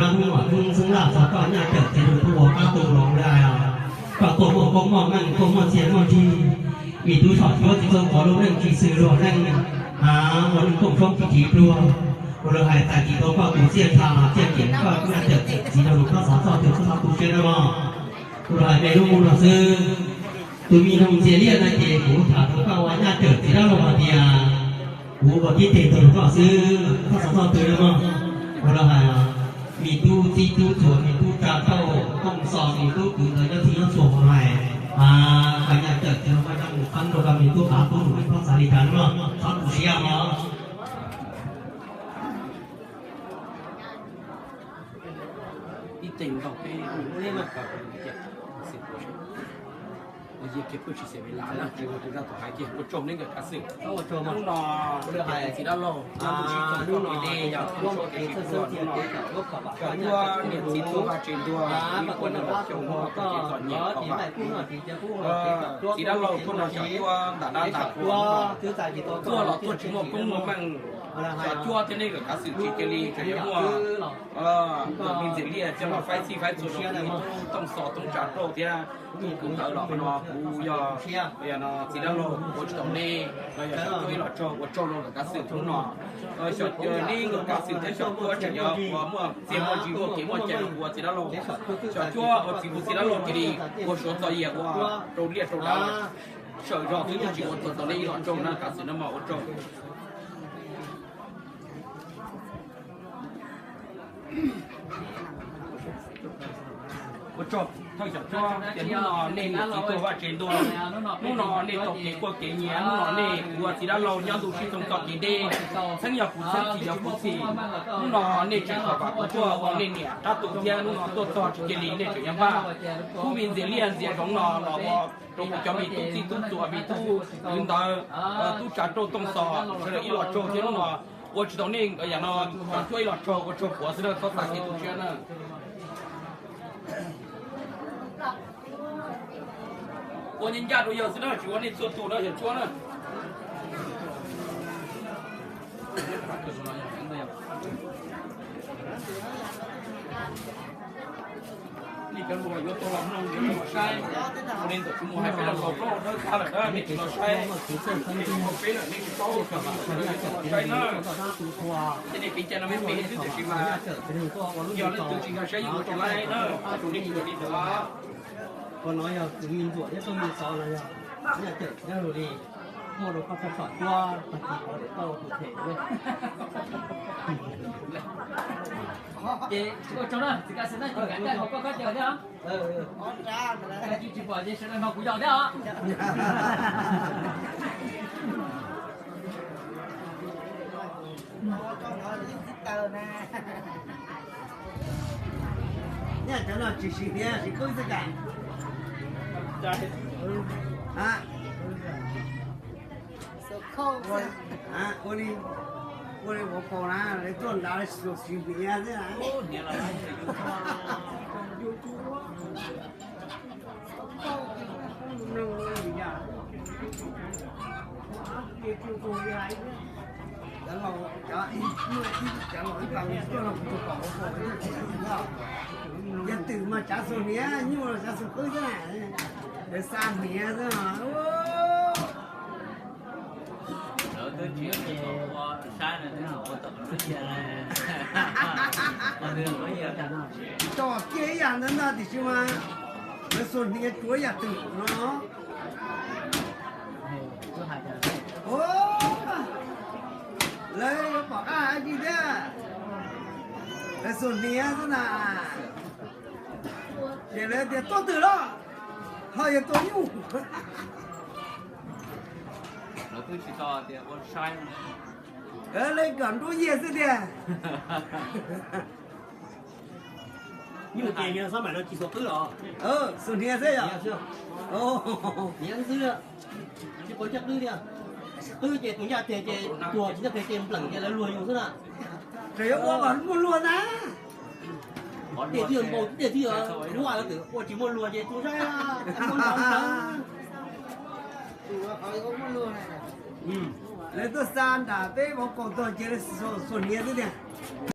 Hnub no hnub xeeb laj txog koj nyaj cawm txiv lug tub ua qab tu los lawm. Koj tuaj muaj koob muaj meej, tuaj muaj txiaj muaj ntsig, vim tub tshom cuab tsis txawj qhov lub neej tsis xws luag neej, ua neej kooj tshoob tsis tiv pluag. Kuv lug hais txais tsis tau koj tus txiaj ntsha los txiaj ntsig, koj nyaj cawm txiv lug koj xov txoj twg txhob tu siab nawb mog. Kuv lug hais me lub nub no xwb. Tus me noog Ntxiag Liaj no ces kuv tham rau koj ua nyaj cawm txiv dab laug hais tias kuv ua tib teg tug rau koj xwb, koj xov txoj twg nawb mog. Kuv lug hais me tub txib tub txuas, me tub tsa rauj tooj xos, me tub kwv ntawd nyob txhij nyob txhua hais, koj nyaj cawm txiv lug koj coj mus qeeb rau koj me tub qav tub num, koj xav li cas nawb mog, txhob tu siab mog. Ua tsaug ne nkawm kav xwm. Hnub no txiv dab laug, hnub no txiv dab laug, xyov cuab niam txiv tuag vaj tsev ntuag, ib puas nees nkaum xyoo hnub no tau kev txom nyem tau vam. Txiv dab laug tuaj no xyov cuab ntam dab ntam qhua, tuaj los tuaj tsis muaj koob muaj meej. Xyov cuab thiab ne nkawm kav xwm tsis cia li tseem yuav muaj nkawd me ntxim liaj coj los faib txhij faib txhua rau kuv me tub tooj xos tooj tsa rauj thiab tub kwv ntawd los qhov no kuv yog, yog no txiv dab laug ua tsis tau nej los yog xyov cuab ib los tsaug, ua tsaug rau nkawm kav xwm hnub no. Xyov ne nkawm kav xwm thiab xyov cuab tseem yuav ua muaj txiaj muaj ntsig muaj kev muaj cai los ua txiv dab laug. Xyov cuab ua txiv kuv txiv dab laug cia li ua suav txog yias ua rau liaj rau dav sawm zog xwb, tsis ua txog tau nej ib los tsaug na kav xwm na mog, ua tsaug. Ua tsaug thawj xyom cuab tias hnub no nej niam txiv tuag vaj tsev ntuag, hnub no nej tau kev quaj kev nyiav, hnub no nej kuv ua txiv dab laug nyob ntuj sib txoov txoj kev deb, txheeb yog kuv txheeb, txhim yog kuv txhim. Hnub no nej tseem kom vam kuv tuaj ua nej niam rab tu thiab, hnub no tuaj txog tsis cia li nej tseem yuav npaj khub me ntxias liaj ntxias zoov no los ua rau kuv cov me tub txij tub txuas, me tub kwv ntawd, tub tsa rauj tooj xos, sawv daws ib los tsaug thiab. Hnub no ua tsis tau nej yam no, xyom cuab ib los tsaug, ua tsaug puav xwb na, txhob xav kev tu siab na. Ua ncaj ncaj rau yawg xwb na, tsis ua nej txhua tus na, xyom cuab na. Nej cov hluas yuav tau los mloog yuav tau los saib, ua li ntawm kuv mus hais peb los laus plaub hau dawb tag lawm na, nej tsis los saib, peb lawm nej tsis paub, cov hluas yuav tau los saib na. Tej nej kev cai no me me xwb tiam sis mas yog leej twg tsis nkag siab yeej ua tsis laib na, ua rau nej tsis ua li ntawd. Qhov no yog kwv me ntxuam thiab txoj me xov no yog nyaj cawm txiv dab laug li, muaj rau koj txhob tsom cuab tag kis qhov lawm koj ua tus them. Ces ua tsaug na, txiv kav xwm na, tsis kav cai hauv koj kab cawm thiab os. Tsis pom ces sawv daws nrog kuv yaum thiab os. Nyaj cov no tsis siv hniav siv qwb xwb cas. Ua li, ua li vauv paus na, lawv tuaj nrad lawv siv hniav xwb na. Cov laus, cov ib, cov laus ib pab tuaj no kuv tsuas pom vauv paus, yog twm mas tsav xuas hniav, nyuj los tsav xuas qwb xwb na. Lawv xa hniav xwb. Tso kiag ib yam ntawd ntag tiam sis mas lawv xuas hniav tsuav ib yam twm no. Lawv yuav pom qab hais dab tsi thiab, lawv xuas hniav xwb na. Ces lawv tias tua twm los ho yog tua nyuj. Lawv kom nruab yias xwb tiag. Nyuj ces yog xob mam no tsis xuas qwb los? Xuas hniav xwb yog. Hniav xwb, tsis pom caj qwb thiab. Qwb ces tus ncaj teg ces tuag, tsis ncaj teg ces npleem ces lawv luag yus xwb na. Tseem yuav ua kom muaj luag na. Dej twb yuav npau, dej twb yuav luaj, ua tsis muaj luag ces tus saib muaj luag ntawd. Lawv tuaj xa nram peb vauv paus tuag ces lawv xuas hniav xwb tiag.